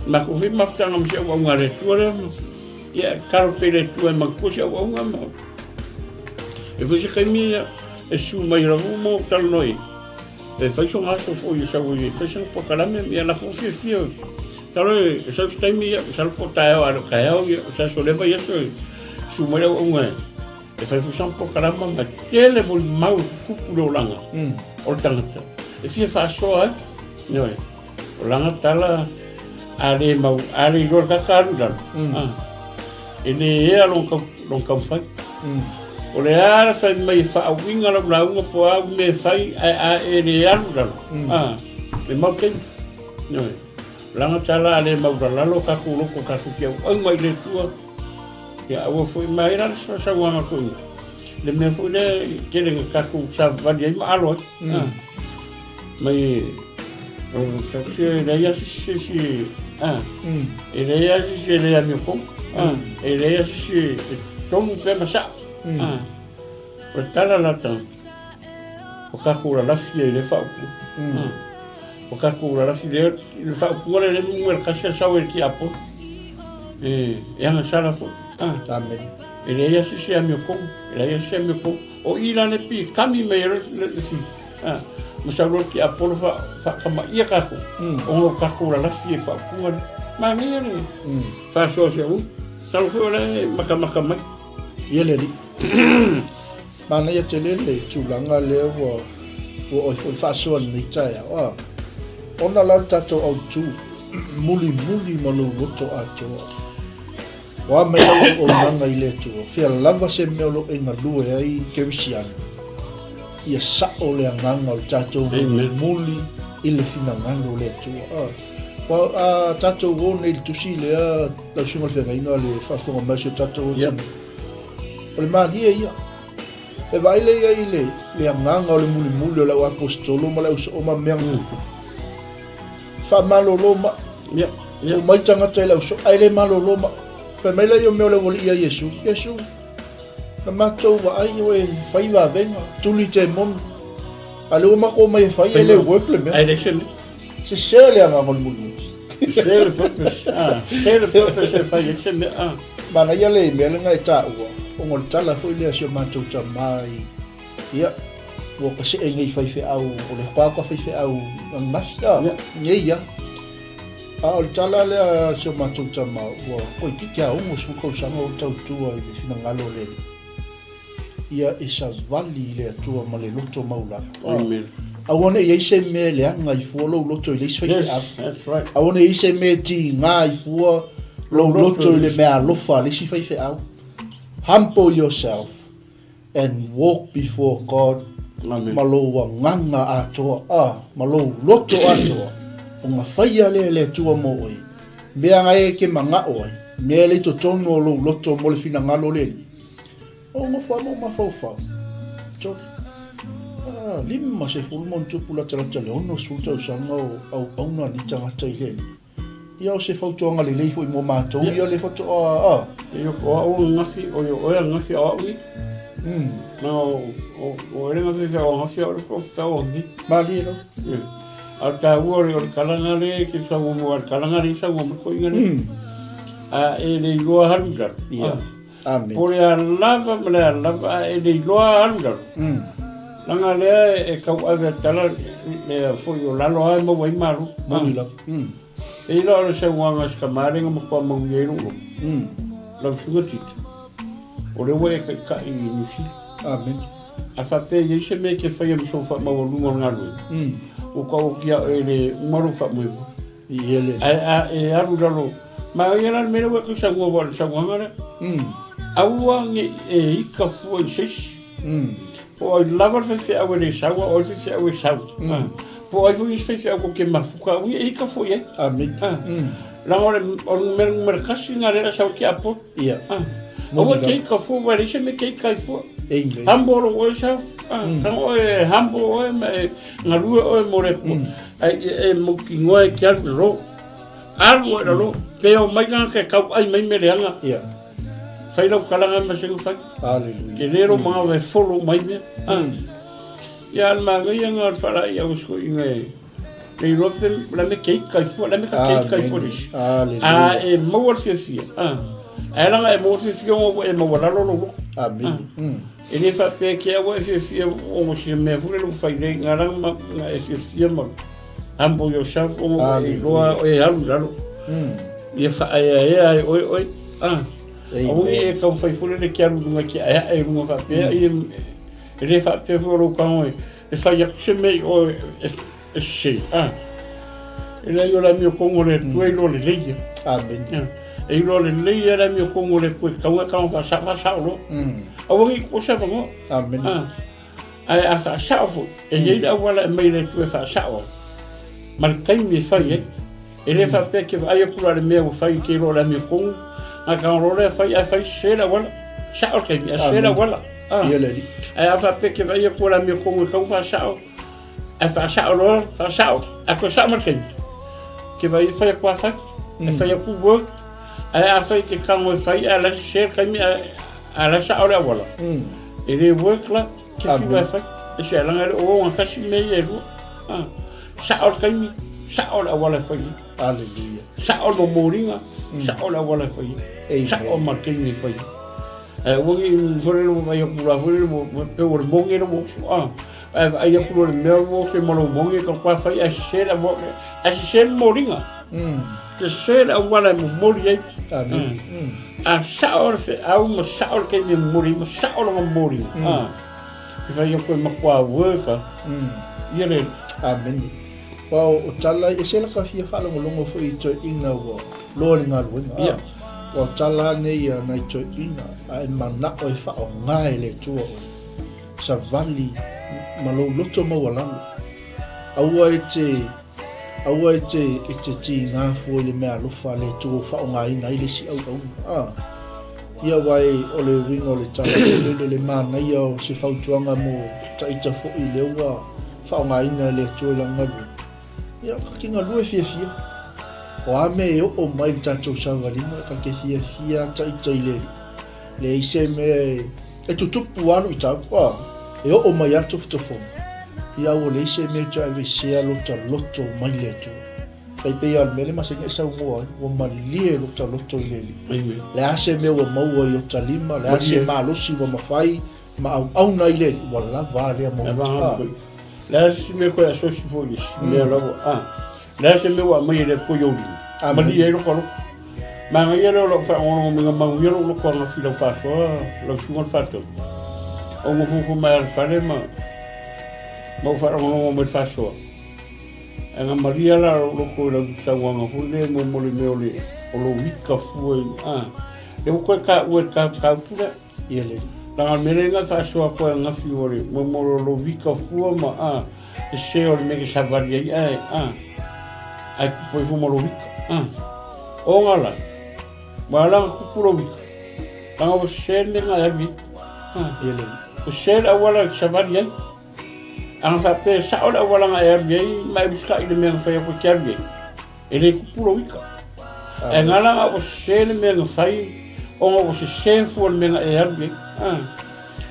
matou foi mafutaga ma si auauna a le Atua lea. Ia, tatalo pea i le Atua e manatua si auauna ma e foi se taimi ia e susu mai lava ma ou talanoa i e fai sona aso foi e sau ai e fai sana polokalame ia lafo fiafia. Masalo e sau se taimi ia, masalo po o taeao a le o taeao ia, o se aso leva ia aso e susu mai le auauna e E fai foi sana polokalama ma tele molimau e tutupu le olaga o le tagata e fia faasoa ai. Ioe, o lana tala a le mau, a le iloa le tagata alu i lalo, e le ea lona tau, lona taumafai. O le a le fai mai e faauiga lau lauga po o a au mea e fai ae a e le alu i lalo, e mau taimi. Ioe, o lana tala a le maulalalo tatou loto tatou te auauna i le Atua, Ia aua foi mai la le sauaga foi le mea foi lea e tele na tatou savavali ai ma alo ai. Mm. Mai o se e leai lava se isi ah, mm. e leai lava se isi e le amiotonu. Ah, mm. E leai lava se isi e tonu pea ma sao. Mm. Ah. O le tala la tagata, o tatou lalafi ia i le faaupuga. Mm. Ah. O tatou lalafi lea, le faaupuga lea le numera tasi a sau e le tiapono. E, e agasala foi. Ah. Amen. E leai lava se isi e amiotonu, e leai lava se isi e amiotonu. O i la le pikami mai ai le, le, le fi. Ah. Ma sau loa le tiapolo fa, faakamaia tatou. Mm. Ona o tatou lalafi e faaupuga lea. Manaia le mm. faasoa si au. Talo foi o la e matamata mai. Ia le alii. Manaia tele le tulaga lea ua ua oe foi faasoa i lenei taeao. A, ona la le tatou autu mulimuli ma lou loto atoa. Ua mai lau auaunaga i le Atua, fea lava se mea o lo o e galue ai kerisiano, ia sao le agaga o le tatou mulimuli i le finagalo o le Atua. A, ua a tatou o nei i le tusi lea lau susuga i le feagaiga le faafofoga mai o si o tatou atunuu. O le malie ia. E vaai lea i ai le, le agaga o le mulimuli o le au aposetolo ma le au soo ma mea mm. Faamalolo ma. Yeah. Yeah. O mai tagata i le au soo, ae le malolo ma. Fai mai lea o mea o le aualii ia Iesu. Iesu, na matou vaai o e fai vavega, tuli temoni. A le ua matou omai e fai, e le work le mea. Ai le se mea. Sese le agaga o le mulimuli. Sese le purpose, ah, sese le purpose e fai ai se mea, ah. Manaia le mea lena e taua, ona o le tala foi lea a si o matou tama i, ia, ua kasee nei faifeau, o le hokaoka faifeau ananafi, ah, nei ia. A o le tala lea a si o matou tama, ua toeitiiti a 60 tausaga o tautua i le finagalo o le Alii. Ia e savali i le Atua ma le loto maulalo. Amen. Aua ne i ai se mea e leaga i fua lou loto i le isi faifeau. Yes, that's right. Aua ne i ai se mea e tiga i fua lou loto i le mea alofa a le isi faifeau. Humble yourself and walk before God Amen. ma lou agaga atoa, ah, ma lou loto atoa, ona faia lea e le Atua mo oe. Mea na e ke manao ai, mea e le i totonu o lou loto mo le finagalo o le Alii. Ou nofo lava ma ou mafaufau. Sorry. Ah, 50 ma ona tupu latalata i le 60 tausaga o auauna ni tagata i le Alii. Ia o se fautuaga lelei foi mo matou ia le faatoa ah. Ia o au ananafi, o ia oe ananafi a o au nei. Na o o ele na fe o ananafi o le ko tau o ni. Malie lava. Ia. A o taua o le kalana le ke sau mo le kalana le sau mo ko inga le. A e le iloa halu lalo. Ia. Amen. Po le a lava ma le a lava a e le iloa alu lalo. Leaga lea e tau ave a tala le foi o lalo a e maua ai malo. Moni lava. E i la o le sauaga a si tama lea na matua mauia ai lou loto. Lau susuga Tita, o lea ua e taitai i Niu Sila. Amen. A faapea e i ai se mea e te faia ma sou faamaualuga o le galuega, ua tau oti ia oe e le uma lou faamoemoe. I ele. Ae a e alu i lalo, manaia la le mea lea ua e tau saunoa aua o le saunoaga lea. Aua ne i e ika fua i se isi. Po o ai lava le faifeau e le sau, a o ai le faifeau e sau. Po o ai foi isi faifeau tou te mafuta, aua ne i e ika fua i ai. Amene. Leaga o le o le numera numera tasi lena lea o le a sau ai tiapolo. Ia. Aua e te ika fua, aua e leai se mea e te ika ai fua. Amen. Humble yourself. Tago oe e humble oe ma e galue oe mo le Atua. Ae ia e mautinoa e te alu i lalo. Alu oe i lalo, pe omai tagata e tauai mai mea leaga. Ia. Fai lau kalaga ma se fai. Hallelujah. Ke le ro mga e follow mai mea. Ah. Ia al manaia nga o le faalaai au soiga e le iloa pe la me ke ika i fua, la me ka ke ika i fua le isi. Hallelujah. A e maua le fiafia. Ah. Ae laga e maua le fiafia ona ua e maualalo lou loto. Amene. E le faapea ke aua e fiafia ona o se mea foi lele ua fai nei, nga laga ma nga e fiafia ma humble yourself ona ua e iloa e alu i lalo. Ia faaeaea ai oe oe. Ah. Aua ne i e taumafai foi lele ke alu i luga ke aeae i luga faapea ia e le faapea foi o lou tago e fai atu se mea i oe e sese. Ah. E leai o le amiotonu o le Atua e iloa lelei ia. Amene. E iloa lelei ia le amiotonu o le Atua e tatau ona e tago faasao, faasao loa. Aua ne i tuu se avanoa. Amene. Ah. Ae a faasao foi, e i ai le auala e aumai e le Atua e faasao ai, ma le taimi e fai ai. E le faapea ke vaai atu la i le mea ua fai ke iloa o le amiotonu, na tago loa lea fai ae fai sese le auala. Sao le taimi, ae sese le auala. Ah. Ia le alii. Ae a faapea ke vaai atu o le amiotonu e tatau ona faasao, ae faasao loa, faasao, ae toe sao mai le taimi. Ke vaai e fai atu lava fai, e fai atu work, ae a fai ke tago e fai ae la e sese le taimi ae A la e sao le auala. E le work la, ke fiu e fai. E se alanga le o ogatasi mea ia e lua. Ah. Sao le taimi, sao le auala e fai ai. Hallelujah. Sao le momoliga, sao le auala e fai ai. Sao ma le taimi e fai ai. Ae aua ne i fai le vaai atu la foi le pe ua le moge le ua oso. Ah. Ae vaai atu loa i le mea ua oso ma lou moge ka kwa fai ae sese le auala. Ae sese le momoliga. Sese le auala e momoli ai. Amen. A sao le feau ma sao le taimi e momoli ai ma sao lona momoliga. A, e fai atu e matua work a. Ia le. Amene. Aua o tala, e ese la ka fia faalogologo foi i toeaiina ua loa le galuega. Ia. Aua o tala lava nei a nai toeaiina, a e manao e faaaoga e le Atua oe, savali ma lou loto maualalo. Aua e te Aua e te, e te tīngā fua i le mea alofa a le Atua ua faaaogaina ai le isi auauna. A, ia aua e, o le uiga o le tala foi lele, le manaia o se fautuaga mo taita foi lea ua faaaogaina e le Atua i lana galuega. Ia, ka te galue fiafia. O a mea e oo mai i le tatou savaliga, ka te fiafia a taita i le Alii. Leai se mea e tutupu lava luitau, a, e oo mai lava tofotofoga, ia ua leai se mea e toe aveesea lota loto mai le Atua. Tai pei lava o le mea lea e masani ai saunoa ai, ua malie lota loto i le Alii. Le a se mea ua maua i ota lima, le a se malosi ua mafai ma auauna ai le Alii, ua lava a lea mo ota. Le a se mea koe asosi foi i le isi mea lava, a. Le a se mea ua aumai e le Atua i ou lima, malie ai lota loto. Manaia lea o lau faalogologo mai na manuia lou loto ananafi i lau faasoa lau susuga le faatau. Ou nofonofo mai lava i le fale ma ma ou faalogologo mai i le faasoa. Ae na malie la lou loto i lau saunoaga foi lea mo le mea o le o lou ika fua i a. Lea ua toe taua i le mataupu lea. Ia le. Leaga o le mea lea na faasoa atu ai ananafi o le mo lou ika fua ma a le sese o le mea e savali ai ae a ae tupu ai fua ma lou ika a. O nga la, ua ala ona tupu lou ika, leaga ua sese le mea na e alu i ai. A. Ia le. Ua sese le auala e savali ai. A na faapea e sao le auala na e alu i ai ma e usitai i le mea na fai atu e te alu i ai, E le kupu lou ika. Ae nga la ua sese le mea na fai, ona ua sese fua le mea na e alu i ai. Ah.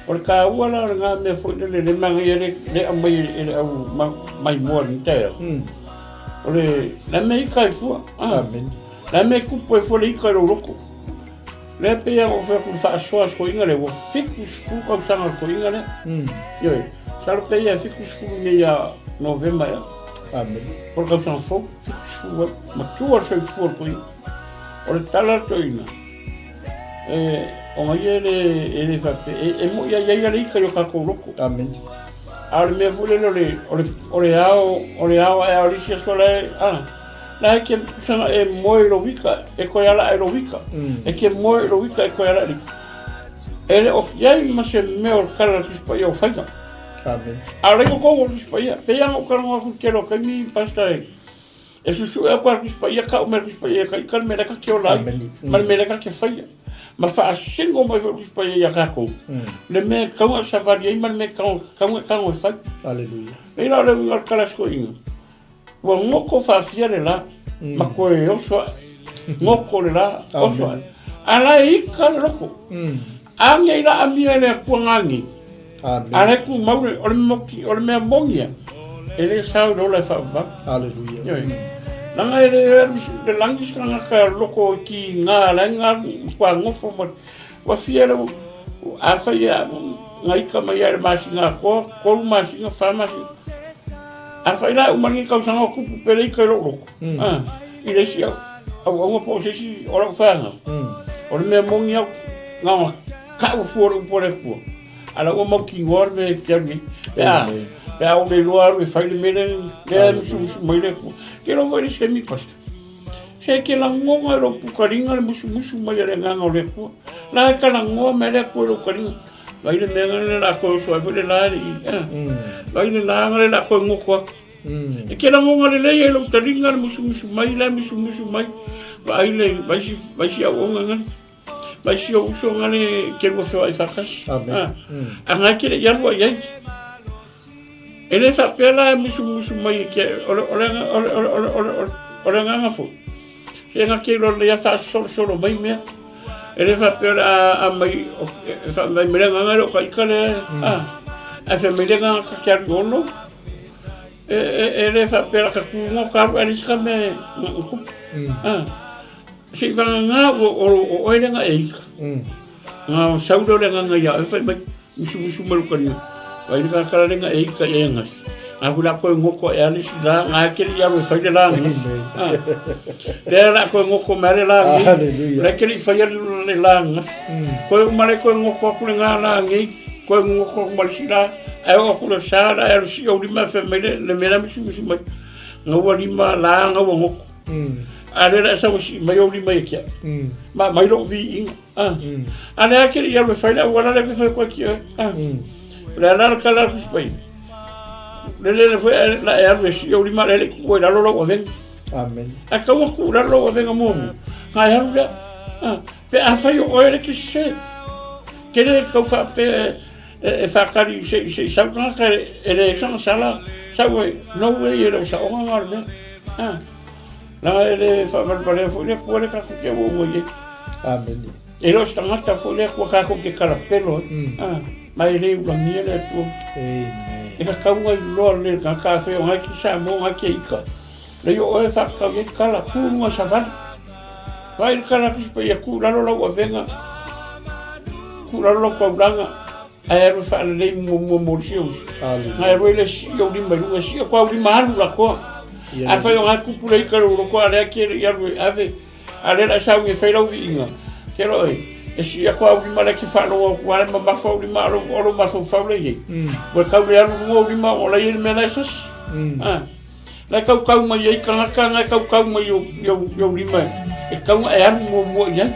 O le taua la o lena mea foi lele, le manaia le, le aumai e le au maimoa i lenei taeao. O le, la mea ika ai fua. Ah. Amen. La mea e kupu ai fua le ika i lou loto. Lea pei lava ona ou fai atu i le faasoa a si toeaina lea, ua 70 tausaga o le toeaina lea. Ioe, masalo pei e 70 nei ia Novema ea. Amene. Po o le tausaga fou, 70 ai. Matua le soifua o le toeaina. O le tala a le toeaina, e, ona ia e le, e le faapea, e, e moi ai ia le ika i o tatou loto. Amene. A o le mea foi lele o le, o le, o le ao, o le ao ae ao le isi aso la e, a, La e ke sanga e moe i lou ika, e koe ala i lou ika. E ke moe i lou ika, e koe ala i ika. E le o iai ma se mea o le kala o le Tusi Paia o faiga. Amen. A o le tonu o le Tusi Paia, pei lava ona ou talanoa atu i le tele o taimi, Pastor, e, e susue atu lava le Tusi Paia, tau mai le Tusi Paia e ta ika le mea la e ta te ola ai, ma le mea la e ta te faia. Ma faasino mai foi le Tusi Paia ia tatou, le mea e tatau ona savali ai ma le mea e tatau ona tago e fai. Aleluia. Pei la o le uiga o le tala a si toeaina, Ua goto faafia le la, ma toe oso ae. Goto le la, oso ae. A la e ika le loko. A nei la amia le Atua gagi. A le tumau le, o le moki, o le mea moni ia, e le sao i le ola e faavavau. Hallelujah. Ioe. Leaga e le alu le lagi se tagata loko i ki ngā la ngā kua ngofo ma ua fia le afai e ngaika mai ai le masina atoa, 3 masina, 4 masina. Afai la e uma lenei tausaga o tupu pele ika i lou loko. Ah, i le isi au auaunga po o se isi o lau fanau. O le mea moni au, na ona kau fua le upu a le Atua. A la ua mautinoa le mea e te alu nei. Pe a, pe a ou le iloa alu e fai le mea lea, lea e musumusu mai le Atua. Ke iloa foi le isi taimi, Pastor. Se e te lagona i lou pukaliga le musumusu mai a le Agaga o le Atua. La e talanoa mai le Atua i lou kaliga. Vai le mea le la koe oso ai foi le la e le i. Vai le la le la koe ngoko atu. E te lagona lelei ai lou taliga le musumusu mai la e musumusu mai. Vaai le vaisi vaisi auauna ngale. Vaisi o uso ngale ke lua feoai faatasi. Amen. A ngai ke le i alu ai ai. E le faapea la e musumusu mai e ke o le o le o le o le o le o le agaga foi. Se na ke iloa lelei a faasolosolo mai mea. E le faapea o le a mai e faamai mai le agaga le o ka ika lea. Ae fai mai le agaga ka ke alu i ono. E, e, e le faapea la ka tu ngo ka alu ae leai se ka mea na tupu. Se i vagagā ua o, o oe lea na e ika. Nga sau lea o le agaga ia oe fai mai musumusu mai lou kaliga. Vai le kakala lea na e ika i ai angafi. Nga fu la koe ngoko e ale si la, nga e kele i alu e fai le la ngi. Lea la koe ngoko mai le la ngi. Hallelujah. Le kele i fai ale le la angafi. Koe uma le koe ngoko aku le nga la ngi, koe ngoko aku ma le si la, ae oo aku le sa la e alu si ou lima fai mai le, le mea la musumusu mai. Nga ua lima la nga ua ngoko. A le la e sau e sii mai ou lima ia ki au. Ma mai lou viiga. A le a ke le i alu e fai le auala lea ke fai koe ki oe. O le ala la kala atu si pai. Le le le foi la e alu e sii ou lima le le ku i lalo lau avega. Amen. Ae kaua ku i lalo lau avega muamua. Nga e alu lea. Pe afai o oe le ke sese. Ke le kau faapea e whakari se se sau tagata e le sanga sala sau e no way e le o saoga nga o le mea. Ah. Leaga e le faavalevalea foi le Atua le tatou te auauna i ai. Amene. E le o se tagata foi le Atua tatou te kalapelo ai. Ah. Ma e le ulagia le Atua. Amen. E tatau ai loa le tagata afai o ngai ki Samoa ngai ke ika. Lei o oe whakatau i ai kala, ku runga savali. Vai le kala kusi pa ia ku lalo lau avega, ku lalo lau kaulanga, ae alu e whaalelei muamua mo le sia uso. Ngai alu ai le si au lima i lunga, si au au lima alu la koa. A whai o ngai kupu le ika le uroko a lea ki i alu e ave, a lea la e sau e whai lau viinga. Ke roa e, e si aku au lima le ki whaaloa ku ale mamafa au lima alo, alo mafaufau le iei. Ua kau le alu lunga au lima o la i le mea la e sasi. Ah. La e kaukau mai ai tagata na e kaukau mai i ou lima e tatau ona e alu muamua i ai.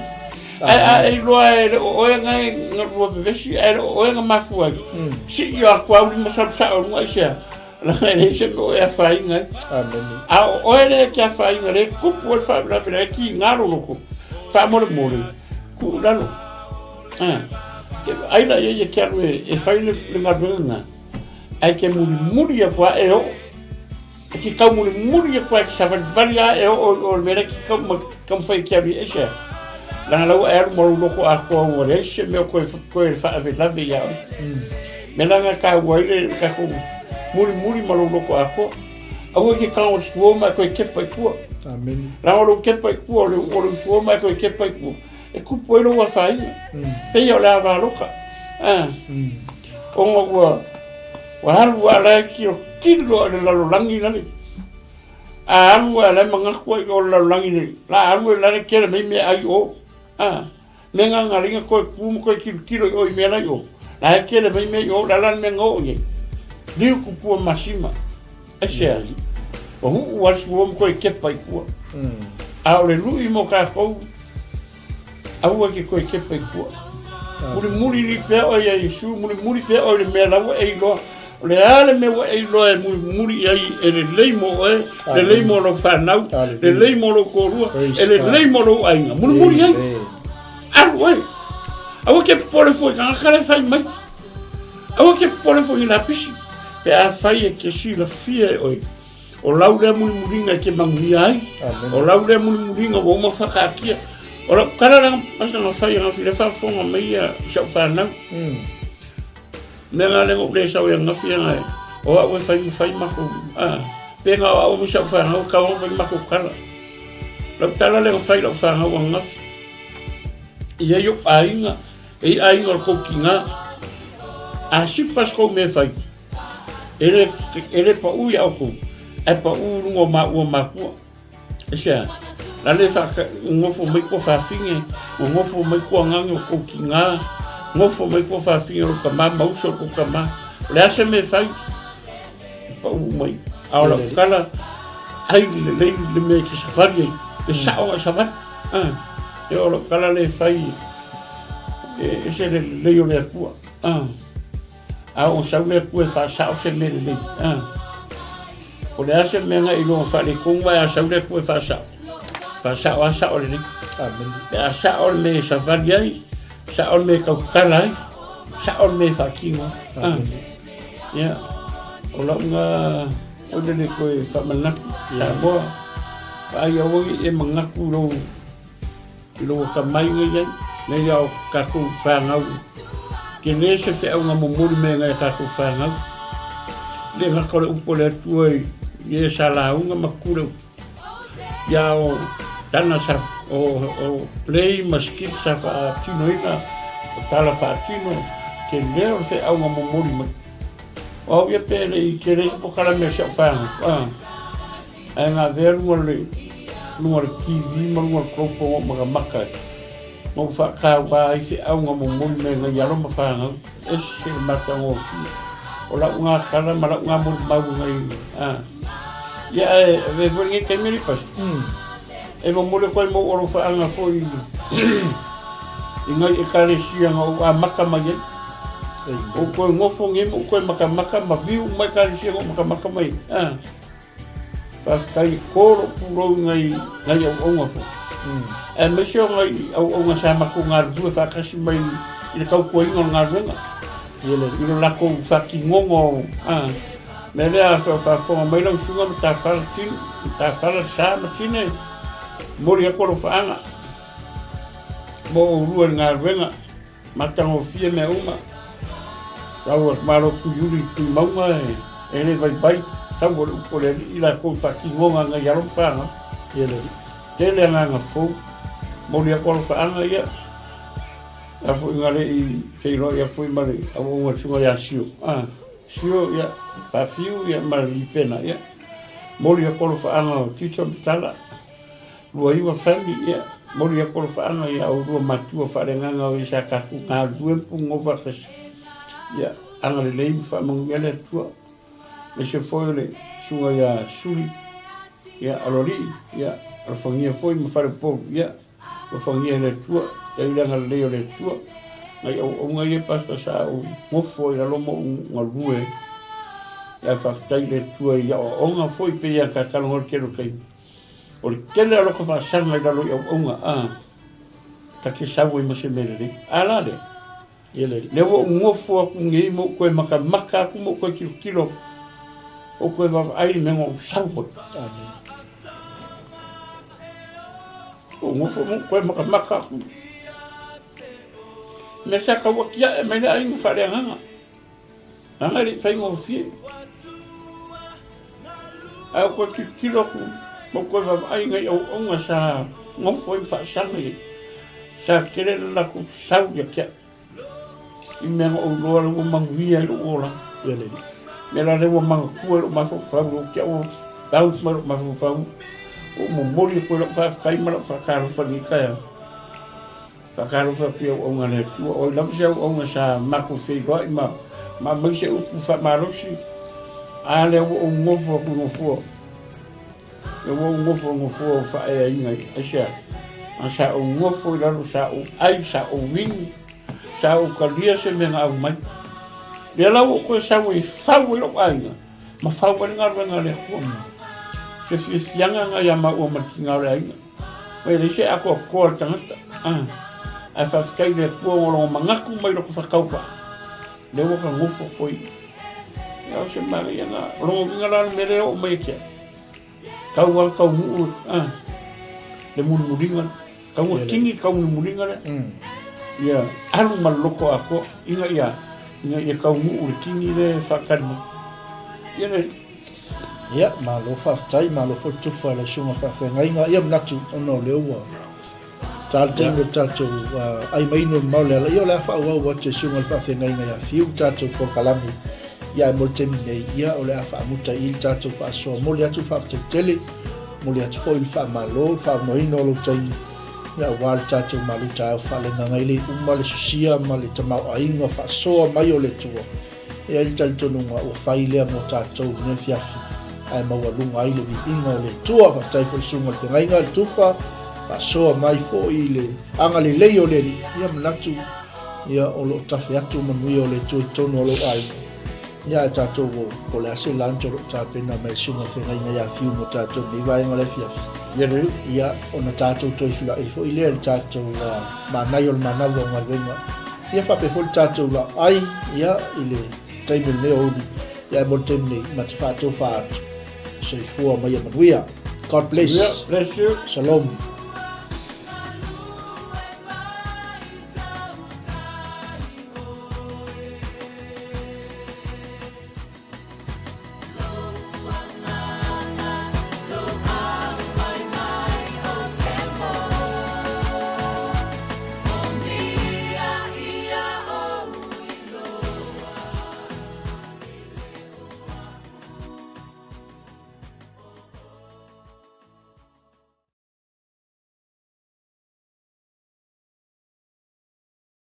Ae a e iloa e le o oe na e galua vevesi ae le o oe na mafua ai, sii atu au lima salu sao i luga aisea? Leaga e leai se mea o e afaina ai. A o oe lea e te afaina, lea e tupu ai le faalavelave, lea e tiga lou loto, faamolemole, tuu i lalo. Ai la ia e te alu e fai le galuega lena. Ae ke mulimuli atu a e oo. E ke kau mulimuli atu a e ke savalivali a e oo i o le mea lea ke kau ma taumafai e ke alu i aisea. Leaga la ua e alu ma lou loko atoa ua leai se mea o toe toe faalavelave ia oe. Mea la na taua ai le tatou mulimuli ma lou loko atoa. Aua e ke tago i le suo ma e toe kepa i tua. Amene. Leaga o lou kepa i tua, o le o lou suo ma e toe kepa i tua, e kupu ai lou afaina. Pei o le ava aloka. Ah. Ona ua ua alu a la e tilotilo i le lalolagi lale. A alu a la e manatu ai o le lalolagi nei, la alu e la le tele mai mea ai o. A, mea nga nga linga koe ku ma koe tilotilo i o i mea la i o. La e tele mai mea i o, la la le mea nga o i ai. Liu ku pua masima. Aisea, ua huu a le sua ma koe kepa i tua. A o le lui mo kākou, Aua ke koe kepa i tua. Mulimuli li pea oe ia Iesu, mulimuli pea oe i le mea la ua e iloa. O le a le mea ua e iloa e mulimuli i ai e lelei mo oe, lelei mo lou fanau, lelei mo lou toalua, e lelei mo lou aiga. Mulimuli ai. Alu ai. Aua ke popole fua i tagata la e fai mai. Aua ke popole fua i lapisi. Pe afai e ke silafia e oe. O lau lea mulimuliga e te manuia ai. O lau lea mulimuliga ua uma whakaatia. O lau tala lea pastor na fai ananafi lea faafofoga mai ia si au fanau. Mea na lea na ou le sau ai ananafi ana o au e fai ma fai matou a pe na o au ma si au fanau e tatau ona fai matou tala. Lau tala lea na fai i lau fanau ananafi. E i ai ou aiga, e i ai aiga o le tou tina. A sipa se tou mea e fai, e le, e le pau ia outou, ae pau i luga o maua matua. Aisea? La le nofo mai koa fafine, nofo mai koa gage o kou tina, nofo mai koa fafine o lou tama ma uso o kou tama. O le a se mea e fai? E pau mai. A o lau tala, ai lelei le mea e te savali ai, e sao na savali. Ah, e o lau tala le fai, e ese le lelei o le Atua. Ah. A o sau le Atua e faasao se mea lelei. A. O le a se mea na iloa faaletonu ae a sau le Atua e faasao. Faasao a sao lelei. Amen. Pe a sao le mea e savali ai, sao le mea e tautala ai, sao le mea e faatino ai. Amen. Ia, o lau na o le le toe faamanatu, Samoa, vaai aua ne i e manatu i lou I lou atamai na i ai, nei a o tatou fanau, tele se feauga momoli mai nai a tatou fanau. Le gata o le upu a le Atua i e sa lauga ma kule upu. Ia o tana sa o play ma skit sa faatinoina, o tala faatino, tele o le feauga momoli mai. O au ia pe le i tele se pokalame a si au fanau. Ah. Ae na avea luga o le luga o le TV ma luga o le kolopo na ou makamaka ai. Na ou faatauā ai feauga momoli mai nai alo ma fanau. Ese le matagofie. O lau ngā tala ma lau ngā molimau ngai a. Ia ae avea foi lenei taimi alii pastor. E momoli atu ai ma ou alofaaga foi i ngai ekalesia na ou amata mai ai. Ou toe nofo nei ma ou toe makamaka ma viu uma ekalesia na ou makamaka mai ai. Faafetai i ko lou pulou i ngai, ngai auaunga foi. Aemaise o ngai auaunga sa matou galulue faatasi mai i le tautuaina o le galuega. I lo latou faatinoga o, a, mea lea a faafofoga mai lau susuga Matafala Tino, Matafala Sa ma Tine, momoli atu alofaaga mo oulua i le galuega. Matagofie mea uma. Sau a Malo Tuiuli i Tuimauga e le vaivai, sau o le upu o le alii latou i faatinoga ngai alo ma fanau. Ia le alii. Tele agaga fou, momoli atu alofaaga ia, la foi na le i feiloai atu foi ma le auauna le susuga ia Sio. Ah, Sio ia, Fafiu ia ma le Lipena ia. Momoli atu alofaaga o Tito ma Tala. 29 family, ia, momoli atu alofaaga ia oulua matua faaleagaga o e sa tatou galulue ma pugou faatasi. Ia, agalelei ma faamanuia le Atua. Aemaise foi o le susuga ia Suli, ia, Aloalii, ia, alofagia foi ma Faleupolu, ia, alofagia e le Atua, ia i le agalelei o le Atua. Nai auaunga ia, Pastor, sa ou nofo ai i lalo ma ou galulue ai. Ia, faafetai i le Atua i aoaoga foi pei ona ta talanoa i le tele o taimi. O le tele o loko faasaga i lalo i auaunga, a, ta te sau ai ma se mea lelei. A la lea? Ia le alii. Lea ua ou nofo atu nei ma ou toe matamata atu ma ou toe tilotilo atu, ou toe vaavaai i le mea na ou sau ai. Amen. Ou nofo ma ou toe matamata atu. Mea sa tau atiae mai le aiga faaleagaga. Leaga e le i faigofie. Ae ou toe tilotilo atu ma ou toe vaavaai i nai auaunga sa nofo ai ma faasaga i ai. Sa tele le latou sau ia te au i mea na ou iloa lea ua manuia ai lou olaga. Ia le alii. Mea la lea ua manatua i lou mafaufau, ou te au bounce mai lou mafaufau, ua ou momoli atu ai lau faafetai ma lau faatalofa i lenei taeao. Faatalofa atu i auaunga a le Atua, o ai lava se auaunga sa matou feiloai ma ma aumai se upu faamalosi, a lea ua ou nofo atu i nofoa, lea ua ou nofo i nofoa o faaeaina ai. Aisea? A sa ou nofo i lalo, sa ou ai, sa ou inu, sa ou talia se mea na aumai. Lea la ua ou toe sau ai e fau ai lou aiga, ma fau ai le galuega a le Atua. Se fiafiaga lena ia maua ma le tiga o le aiga. E leai se atoatoa le tagata, ae faafetai i le Atua ua lona manatu mai lota faatauvaa, lea ua ta nofo koe i. Ia o se manaia lena. O lona uiga la o le mea lea e oo mai ia te au, tau lava taunuu le mulimuliga. Tau kini tau mulimuliga lea. Ia alu ma le loto atoa ina ia ina ia taunuu le kini lea e faatali mai. Ia le Ia, malo faafetai, malo foi le tufa i lau susuga faafeagaiga. Ia manatu, ona o lea ua ta le taimi o le tatou ai mai inu mamao le ala, ia o le a faaauau atu e susuga i le faafeagaiga ia Fiu le tatou polokalame. Ia ae mo le taimi nei, ia o le a faamuta i i le tatou faasoa. Momoli atu le faafetai tele, momoli atu foi le faamalo, le faaonoina o lou taimi, ia aua le tatou malu taeao faaleagaga e le uma le sosia ma le tamaoaiga faasoa mai o le Atua. E i ai le talitonuga ua fai lea mo tatou i lenei afiafi, ae maualuga ai le viiga o le Atua. Faafetai foi i le Susuga i le Feagaiga i le Tufa, faasoa mai foi i le agalelei o le Alii. Ia manatu, ia o lo o tafe atu manuia o le Atua i totonu o lou aiga. Ia ae tatou o, po o le a se lunch o lo o tapena mai e le Susuga i le Feagaiga ia Fiu mo tatou i lenei vaega o le afiafi. Ia lelei. Ia, ona tatou toe feiloai foi lea i le tatou manaia o le manava o galuega. Ia faapea foi le tatou laai ia i le taimi o lenei aoauli, ia ae mo le taimi nei, ma te faatofa atu. Soifua ma ia manuia. God bless. Yeah, bless you. Shalom.